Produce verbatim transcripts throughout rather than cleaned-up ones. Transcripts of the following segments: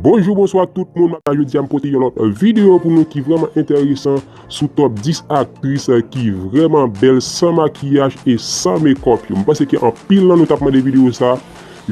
Bonjou, bonswa tout moun. Jodi a m pote yon lòt videyo pou nou ki vrèman enteresan sou top dis aktris ki vrèman bèl san makiyaj e san mekòp yo. M panse ke anpil nan nou t ap mande videyo sa.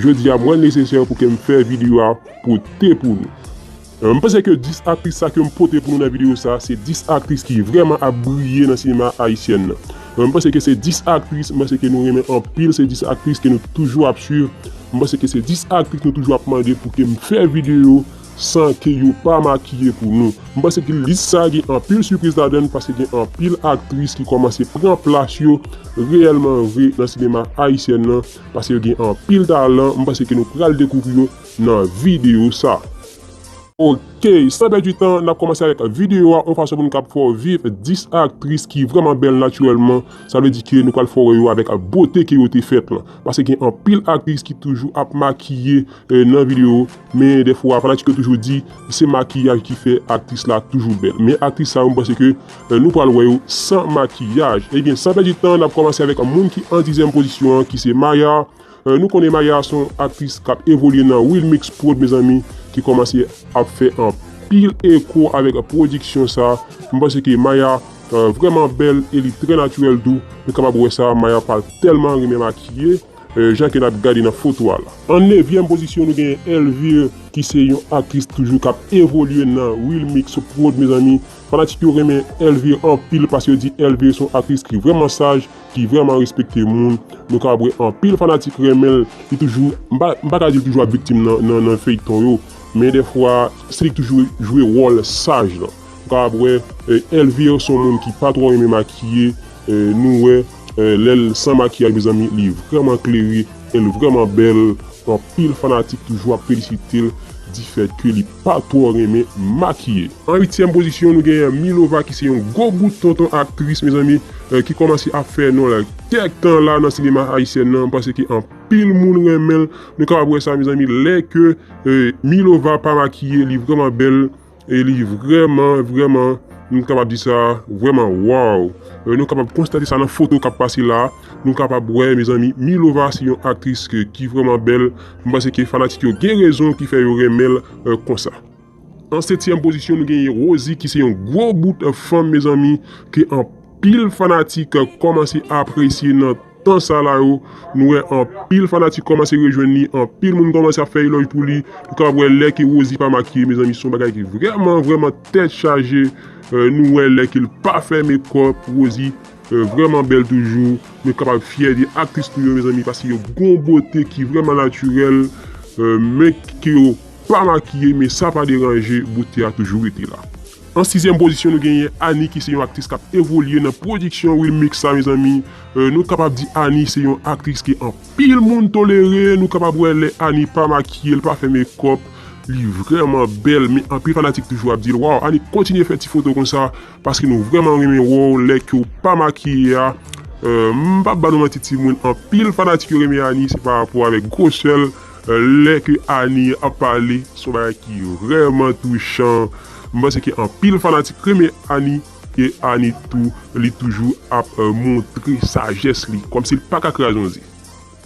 Jodi a m wè l nesesè pou ke m fè videyo a pote pou nou. Euh, m panse ke dis aktris sa ke m pote pou nou nan videyo sa, se dis aktris ki vrèman ap briye nan sinema ayisyèn nan. Euh, m panse ke se dis aktris, m panse ke nou renmen anpil se dis aktris ke nou toujou ap swiv. M panse ke se dis aktris nou toujou ap mande pou ke m fè videyo san ke yo pa makiye pou nou. M panse ke lis sa gen anpil sipriz ladan l, paske gen anpil aktris ki kòmanse pran plas yo reyèlman vre nan sinema ayisyèn nan, paske yo gen anpil talan. M panse ke nou pral dekouvri yo nan videyo sa. Ok, san pèdi tan, n ap kòmanse avèk videyo a, yon fason pou nou kab fè w viv dis aktris ki vrèman bèl natirèlman. Sa vle di ke nou pral fè w wè yo avèk bote ke yo te fèt lan. Paske gen anpil aktris ki toujou ap makiye, eh, nan videyo, men dèfwa fanatik yo toujou di se makiyaj ki fè aktris la toujou bèl. Men aktris sa yo, m panse ke, eh, nou pral wè yo san makiyaj. Ebyen, san pèdi tan, n ap kòmanse avèk moun ki an dizyèm pozisyon an, ki se Maya. Euh, nou konnen Maya se yon aktris k ap evolye nan Wilmix Prod, mezanmi, ki kòmanse ap fè anpil eko avèk pwodiksyon sa. M panse ke Maya, euh, vrèman bèl e li trè natirèl tou. Nou kapab wè sa, Maya pa tèlman renmen makiye, euh, jan ke n ap gade nan foto a la. An nevyèm pozisyon, nou genyen Elvire, ki se yon aktris toujou k ap evolye nan Wilmix Prod, mezanmi. Fanatik yo renmen Elvire anpil paske yo di Elvire se yon aktris ki vrèman saj, ki vrèman respekte moun. Nou kapab wè anpil fanatik renmen l. Li toujou, m pa, m pa ka di l toujou ap viktim nan, nan, nan feyton yo, men dèfwa, se li ki toujou jwe wòl saj lan. Nou kapab wè, eh, Elvire se yon moun ki pa twò renmen makiye. Eh, nou wè, eh, lè l san makiyaj, mezanmi, li vrèman klere, e l vrèman bèl. Anpil fanatik toujou ap felisite l difèt ke li pa twò renmen makiye. An uityèm pozisyon, nou genyen Milova ki se yon gwo bout tonton aktris, mezanmi, eh, ki kòmanse ap fè non l kèk tan la nan sinema ayisyèn nan, paske anpil moun renmen l. Nou kapab wè sa, mezanmi, lè ke, eh, Milova pa makiye, li vrèman bèl. E li vrèman, vrèman, nou kapab di sa, vrèman waw. Euh, nou kapab konstate sa nan foto k ap pase la. Nou kapab wè, mezanmi, Milova se yon aktris ke, ki vrèman bèl. M panse ke fanatik yo gen rezon ki fè yo renmen l, euh, konsa. An setyèm pozisyon, nou genyen Rosie, ki se yon gwo bout, euh, fanm, mezanmi, ke anpil fanatik, euh, kòmanse apresye nan tan sa la yo, nou wè anpil fanatik kòmanse rejwenn li, anpil moun kòmanse ap fè elòj pou li. Nou kapab wè lè ke Rosie pa makiye, mezanmi, se yon bagay ki vrèman, vrèman tèt chaje. Euh, nou wè lè ke l pa fè mekòp, Rosie, euh, vrèman bèl toujou. Nou kapab fyè de aktris nou yo, mezanmi, paske yo gon bote ki vrèman natirèl, euh, men ke yo pa makiye, men sa pa deranje, bote a toujou rete la. An sizyèm pozisyon, nou genyen Annie, ki se yon aktris k ap evolye nan pwodiksyon Wilmix sa, mezanmi. Euh, nou kapab di Annie se yon aktris ke anpil moun tolere. Nou kapab wè lè Annie pa makiye, l pa fè mekòp, li vrèman bèl, men anpil fanatik toujou ap di l, waw, Annie, kontinye fè ti foto konsa, paske nou vrèman renmen wè w lè ke w pa makiye a. Euh, m p ap ba nou manti, timoun, anpil fanatik yo renmen Annie, se pa rapò avèk gwosè l. Euh, lè ke Annie ap pale, se yon bagay ki vrèman touchan. M panse ke anpil fanatik renmen Annie, e Annie tou, li toujou ap, euh, montre sajès li, kòmsi l pa ka kraze yon ze.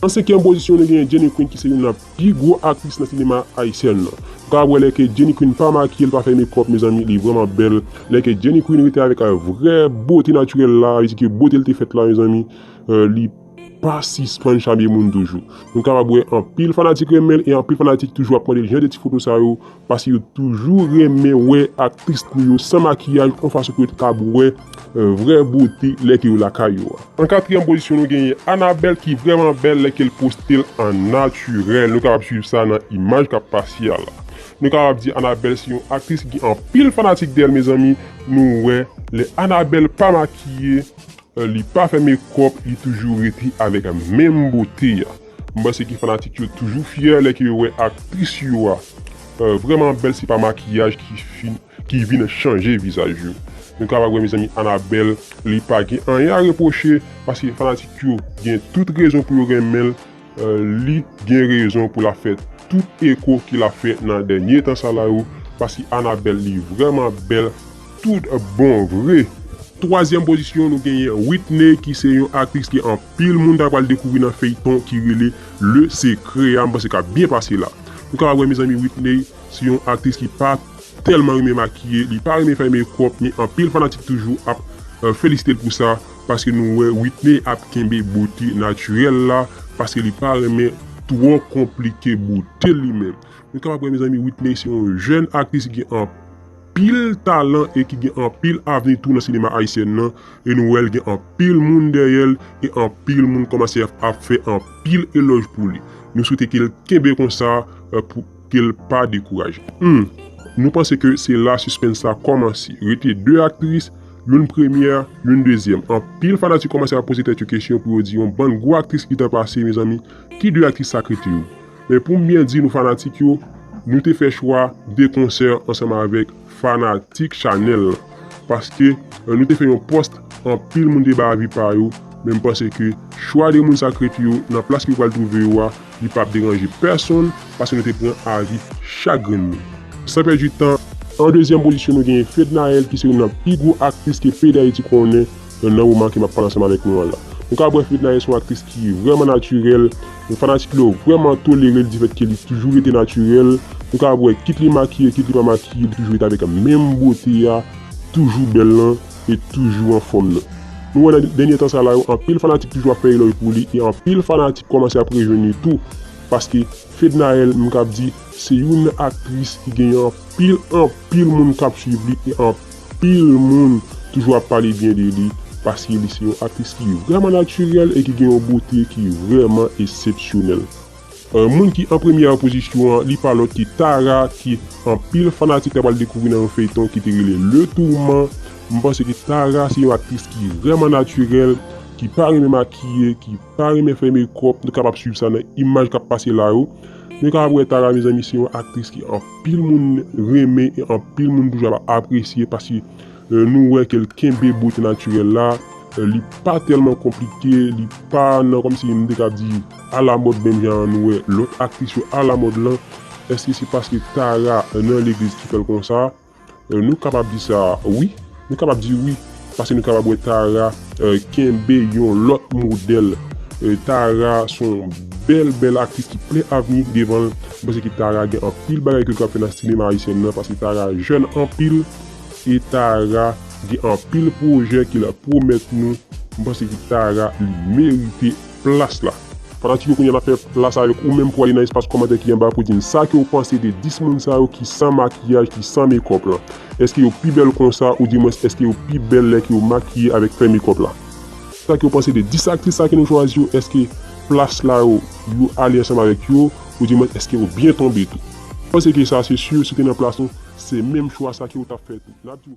An senkyèm pozisyon, nou genyen Jenny Queen, ki se youn nan pi gwo aktris nan sinema ayisyèn nan. Nou ka wè lè ke Jenny Queen pa makiye, l pa fè mekòp, mezanmi, li vrèman bèl. Lè ke Jenny Queen rete avèk, euh, vrè bote natirèl la, vle di ke bote l te fèt la, mezanmi, euh, li pa sispann chame moun toujou. Nou kapab wè anpil fanatik renmen l e anpil fanatik toujou ap mande l jan de ti foto sa yo, paske yo toujou renmen wè aktris nou yo san makiyaj, yon fason pou yo te kab wè, euh, vrè bote lè ke yo lakay yo a. An katriyèm pozisyon, nou genyen Annabelle, ki vrèman bèl lè ke l poste l an natirèl. Nou kapab swiv sa nan imaj k ap pase a la. Nou kapab di Annabelle se yon aktris ki gen anpil fanatik dèyè l, mezanmi. Nou wè, lè Annabelle pa makiye, euh, li pa fè mekòp, li toujou rete avèk menm bote a. M panse ke fanatik yo toujou fyè lè ke yo wè aktris yo a, euh, vrèman bèl, se pa makiyaj ki fin, ki vin chanje vizaj yo. Nou kapab wè, mezanmi, Annabelle, li pa gen anyen a repwoche, paske fanatik yo gen tout rezon pou yo renmen l. Euh, li gen rezon pou l ap fè tout eko ke l ap fè nan dènye tan sa la yo, paske Annabelle, li vrèman bèl tout bon vre. Twazyèm pozisyon, nou genyen Whitney, ki se yon aktris ke anpil moun ta pral dekouvri nan feyton ki rele Le Secret a. M panse k ap byen pase la. Nou kapab wè, mezanmi, Whitney se yon aktris ki pa tèlman renmen makiye, li pa renmen fè mekòp, men anpil fanatik toujou ap, euh, felisite l pou sa, paske nou wè Whitney ap kenbe bote natirèl la, paske li pa renmen twò konplike bote l li menm. Nou kapab wè, mezanmi, Whitney se yon jèn aktris ki gen anpil talan e ki gen anpil avni tou nan sinema ayisyèn nan, e nou wè l gen anpil moun dèyè l, e anpil moun kòmanse ap, ap fè anpil elòj pou li. Nou swete ke l kenbe konsa, euh, pou ke l pa dekouraje. Hmm. Nou panse ke se la sispens la kòmanse. Rete de aktris, youn premyè, youn dezyèm. Anpil fanatik kòmanse ap poze tèt yo kesyon pou yo di yon bann gwo aktris ki tan pase, mezanmi, ki de aktris sa k rete yo? Men pou m byen di nou fanatik yo, nou te fè chwa de konsè ansanm avèk fanatik chanèl la. Paske, euh, nou te fè yon pòs, anpil moun te bay avi pa yo, men m panse ke chwa de moun sa k rete yo nan plas ke yo pral twouve yo a, li p ap deranje pèsonn, paske nou te pran avi chak grenn moun. San pèdi tan, an dezyèm pozisyon, nou genyen Fednaelle, ki se youn nan pi gwo aktris ke peyi Dayiti konnen, nan moman ke m ap pale ansanm avèk nou an la. Nou ka wè Fednaelle se yon aktris ki vrèman natirèl, men fanatik li yo vrèman tolere l difèt ke li toujou rete natirèl. Nou ka wè, kit li makiye, kit li pa makiye, li toujou rete avèk menm bote a, toujou bèl lan, e toujou anfòm nan. Nou wè nan dènye tan sa la yo, anpil fanatik toujou ap fè elòj pou li, e anpil fanatik kòmanse ap rejwenn li tou, paske Fednaelle, m kab di, se youn nan aktris ki genyen anpil, anpil moun k ap swiv li, e anpil moun toujou ap pale byen de li, paske li se yon aktris ki vrèman natirèl e ki gen yon bote ki vrèman eksepsyonèl. Euh, moun ki an premyè pozisyon an, li pa lòt ki Tara, ki anpil fanatik ta pral dekouvri nan yon feyton ki te rele Le Tourment. M panse ke Tara se yon aktris ki vrèman natirèl, ki pa renmen makiye, ki pa renmen fè mekòp. Nou kapab swiv sa nan imaj k ap pase la yo. Nou kapab wè Tara, mezanmi, se yon aktris ke anpil moun renmen e anpil moun toujou ap apresye, paske, euh, nou wè ke l kenbe bote natirèl la. Euh, li pa tèlman konplike, li pa nan kòmsi m te ka di alamòd menm jan nou wè lòt aktris yo alamòd lan. Èske se paske Tara, euh, nan legliz ki fè l konsa? Euh, nou kapab di sa, wi. Nou kapab di wi, paske nou kapab wè Tara, euh, kenbe yon lòt modèl. Euh, Tara se yon bèl, bèl aktris ki plen avni devan l. M panse ke Tara gen anpil bagay ke l ka fè nan sinema ayisyèn nan, paske Tara jèn anpil, e Tara gen anpil pwojè ke l ap pwomèt nou. M panse ke Tara, li merite plas la. Fanatik yo, kounye a n ap fè plas avèk ou menm pou ale nan espas kòmantè ki anba pou di n sa ke w panse de dis moun sa yo ki san makiyaj, ki san mekòp lan. Èske yo pi bèl konsa, oudimwens èske yo pi bèl lè ke yo makiye avèk fè mekòp la? Sa ke w panse de dis aktris sa ke nou chwazi yo, èske plas la yo, yo ale ansanm avèk yo, oudimwens èske yo byen tonbe tou? M panse ke sa se si, si w te nan plas nou, se menm chwa sa ke w t ap fè tou. N ap di w,